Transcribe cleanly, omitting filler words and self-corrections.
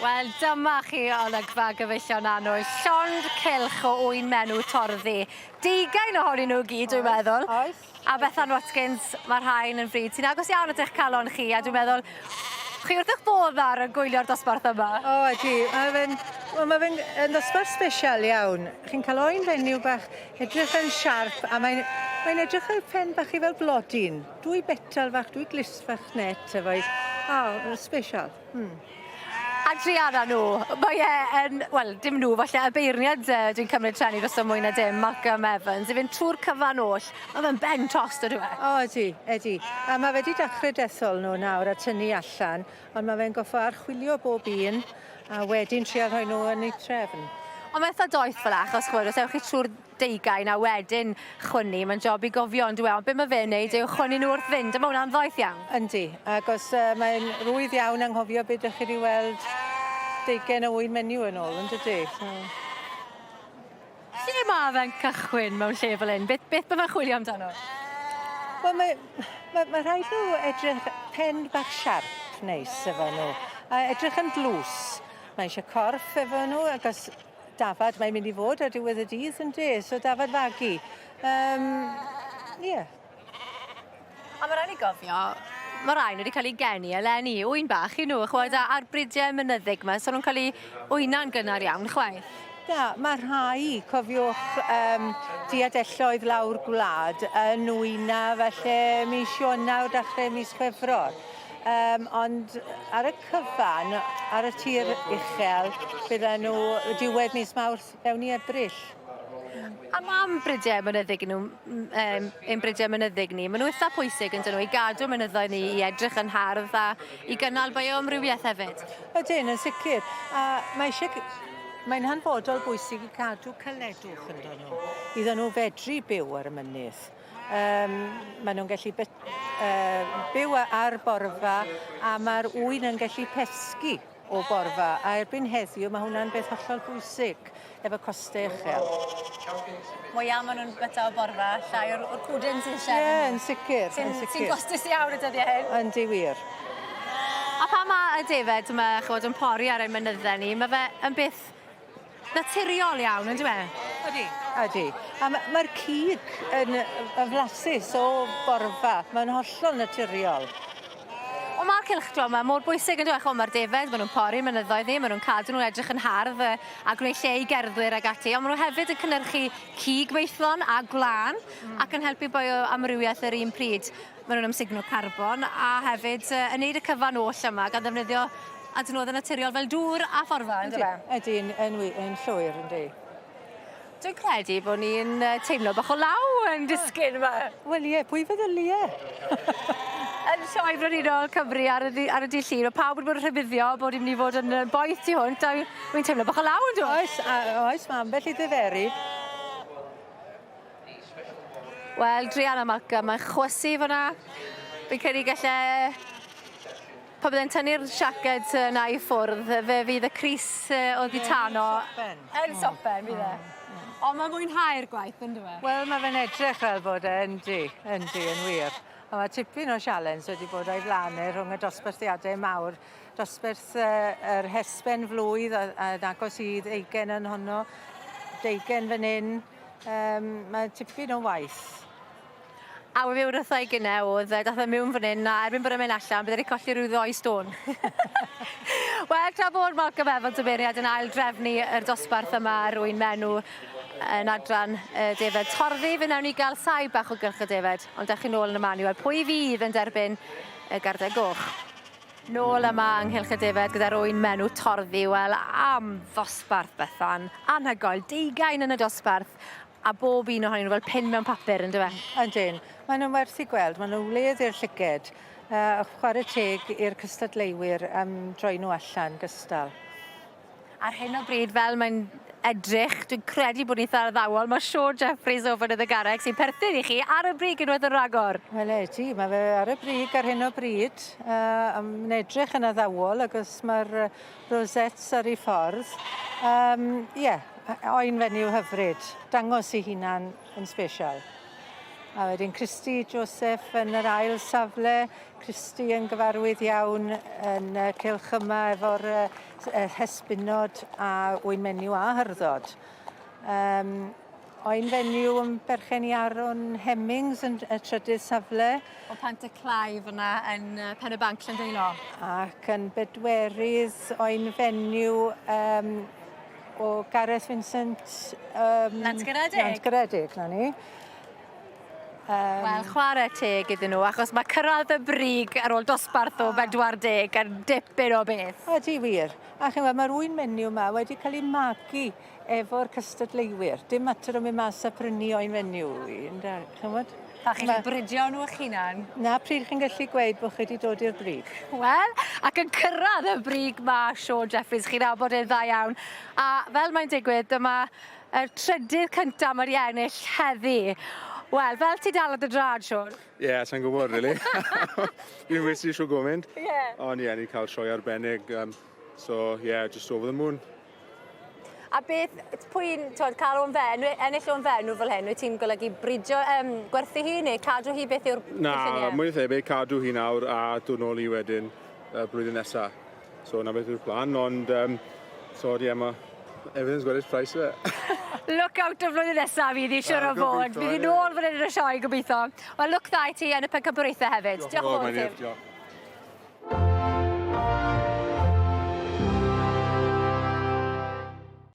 Wel dyma chi olygfa gyfeillion annwyl, llond cylch o ŵyn menw torddu. Deugain ohonyn nhw gyd dwi'n meddwl. Oes. A Bethan Watkins, mae rhain yn fryd sy'n agos iawn at eich calon chi a dwi'n meddwl chi wrth eich bodd nawr yn gwylio'r dosbarth yma. O ydi, ma' fe'n wel ma' fe'n yn ddosbarth sbesial iawn. Chi'n cael oen fenyw bach edrych yn siarp a mae'n mae'n edrych fel pen bach chi fel blodyn. Dwy betal fach, dwy glust fach net efo'i... O, oh, sbesial. Hmm. A druan â nhw, mae e yn, wel, dim nhw, falle y beirniad yy dwi'n cymryd treni drosto mwy na dim, Malcolm Evans, i fynd trwy'r cyfan oll, ma' fe'n ben tost on'd yw e? O ydi, ydi. A ma' fe 'di dachre dethol nhw nawr a tynnu allan, ond ma' fe'n goffo archwilio bob un a wedyn trial rhoi nhw yn eu trefn. Ond mae'n eitha doeth fel 'a, achos ch'mod os ewch chi trwy'r deugain a wedyn chwynnu, mae'n job i gofio on'd yw e? Ond be' ma' fe'n neud yw chwynnu nhw wrth fynd, a ma' wnna'n ddoeth iawn. Yndi, ac os yy mae'n rwydd iawn anghofio be' 'dych chi 'di weld deugain o ŵyn menyw yn ôl yndydi? So. Lle ma' fe'n cychwyn mewn lle fel 'yn? Beth beth ma' fe'n chwilio amdano? Wel mae ma' ma' rhaid nhw edrych pen bach siarp neis efo nhw a edrych yn dlws. Mae eisiau corff efo nhw ac os dafad mae'n mynd i fod ar diwedd y dydd ynde? So dafad fagu. Yym ie. A ma' rai' ni gofio ma' rai' n'w 'di ca'l 'u geni eleni, ŵyn bach 'yn nhw ch'mod a a'r bridie mynyddig 'ma so nw'n ca'l 'u wyna'n gynnar iawn chwaith. Na, ma' rhai, cofiwch yym diadelloedd lawr gwlad yn wyna falle mis Ionawr dachre mis Chwefror. Yym ond ar y cyfan ar y tir uchel bydden nhw diwedd mis Mawrth fewn i Ebrill. A mam bridiau mynyddig nhw, yym ein bridiau mynyddig ni, ma' nhw itha pwysig yndyn nhw i gadw mynyddoedd ni i edrych yn hardd a i gynnal bioamrywiaeth hefyd. Ydyn, yn sicr. A mae eisiau... Mae'n hanfodol bwysig i cadw caledwch ynddo nhw, iddyn nhw fedru byw ar y mynydd. Yym maen nhw'n gallu uh, byw ar borfa a mae'r ŵyn yn gallu pesgi o borfa a erbyn heddiw mae hwnna'n beth hollol bwysig efo costau uchel. Mwya maen nhw'n byta o borfa, llai o'r, or cwdyn sy'n siarad. Ie, yn sicr, yn sicr. Sy'n gostus iawn y dyddiau hyn. Yndi wir. A pa mae y defaid yma, ch'mod, yn pori ar ein mynyddau ni, mae fe yn beth naturiol iawn, on'd yw e? Ydi. Ydi. A ma' ma'r cig yn yn flasus o borfa. Mae'n hollol naturiol. Ond ma'r cylchdro 'ma mor bwysig on'd yw e? Ch'mo' ma'r defed ma' nw'n pori mynyddoedd ni ma' nw'n cadw nhw edrych yn hardd yy a gwneud lle i gerddwyr ag ati on' ma' nhw hefyd yn cynyrchu cig maethlon a gwlân hmm. ac yn helpu bioamrywiaeth yr un pryd. Ma' nw'n amsugno carbon a hefyd yy yn neud y cyfan oll yma gan ddefnyddio adnoddau naturiol fel dŵr a phorfa on'd yfe? Ydy, yn yn wi- yn llwyr yndi. Dwi'n credu bod ni'n teimlo bach o law yn disgyn 'ma. Wel ie, pwy feddylie? Yn Sioe Frenhinol Cymru ar y ddy- ar y dydd Llun, ma' pawb wedi bod yn rhybuddio bod 'i myn' i fod yn yy boeth tu hwnt a wi'n teimlo bach o law on'd yw? Oes a oes ma' ambell i ddiferu. Wel, druan am Malcolm, mae'n chwysu fyna. Fi'n credu galle pan byddai'n tynnu'r siaced yna i ffwrdd, fe fydd y crys oddi tano. Yn sopen. Yn sopen, fydd e. Ond mae'n mwynhau'r gwaith, on'd yw e? Wel, mae fe'n edrych fel bod e, yndi, yndi, yn wir. A mae tipyn o sialens wedi bod o'i flaen e rhwng y dosbarthiadau mawr. Dosbarth uh, yr hesben flwydd a, a yn agos i ddeugen yn honno, deugen fan hyn. Um, mae tipyn o waith. A we fe wrtha i gynne o'dd yy dath e miwn fan 'yn a erbyn bod e'n myn' allan bydde 'di colli ryw ddou stôn. Wel tra bod Malcolm Evans y beirniad yn ail drefnu yr dosbarth yma rwy'n menw yn adran y defed torddi fe wnawn ni ga'l saib bach o gylch y defed ond dewch chi nôl yn y man i weld pwy fydd yn derbyn y gardau goch. Nôl yma yng Nghylch y Defed gyda'r ŵyn menw torddi, wel am ddosbarth Bethan, anhygoel, deugain yn y dosbarth a bob un ohonyn nhw fel pin mewn papur yndyfe? Ydyn, maen nhw'n werth i gweld, maen nhw'n wledd i'r llyged, uh, chwarae teg i'r cystadleuwyr am droi nhw allan gystal. Ar hyn o bryd, fel mae'n edrych, dwi'n credu bod ni'n eitha addawol, mae Siôn Jeffreys o Fynydd y Garreg sy'n perthyn i chi ar y brig unwaith yn rhagor. Wel ydy, mae fe ar y brig ar hyn o bryd. Uh, mae'n edrych yn addawol ac os mae'r rosettes ar ei ffordd. Ie, um, yeah, oen fenyw hyfryd. Dangos ei hunan yn special. A wedyn Christy Joseph yn yr ail safle. Christy yn gyfarwydd iawn yn y cylch yma efo'r hesbinod a ŵyn menyw a hyrddod. Oen fenyw yn berchen i Aaron Hemmings yn y trydydd safle. O Pant y Clai fyna yn Pen y Banc Llandeilo. Ac yn bedwerydd oen fenyw o Gareth Vincent... Nantgaredig. Nantgaredig, 'na ni. Wel, chwarae teg iddyn nhw, achos mae cyrraedd y brig ar ôl dosbarth o 40 yn dipyn o beth. Ydy wir. A chi'n gweld, mae'r ŵyn menyw yma wedi cael ei magu efo'r cystadleuwyr. Dim mater o mynd mas a prynu oen fenyw, ynde, ch'mod? A chi'n gallu bridio nhw eich hunan. Na pryd chi'n gallu gweud bod chi wedi dod i'r brig. Wel, ac yn cyrraedd y brig ma Siôn Jeffreys, chi'n nabod e'n dda iawn. A fel mae'n digwydd, dyma y trydydd cynta mae wedi ennill heddi. Wel, fel ti dal ar dy drad, Siôn? Ie, yeah, sa'n gwybod, really. Fi'n wisgo siw gwmynt. Ie. Yeah. Ond ie, yeah, ni'n cael sioe arbennig. So, yeah, just over the moon. A beth, pwy'n, twod, cael o'n fe, ennill o'n fe nhw fel hyn, wyt ti'n golygu bridio, gwerthu hi neu cadw hi, beth yw'r Na, mwy o thebyg, cadw hi nawr a dod nôl i wedyn blwyddyn nesa. So, na beth yw'r plan, ond, so, ie, yeah, mae everything's got its price, fe. Look out y flwyddyn nesaf fydd hi, siwr o fod. Fydd hi nôl fan hyn yn y sioe, gobeithio. Wel, lwc dda i ti yn y pencampwriaethau hefyd. Diolch yn fawr i ti. Diolch.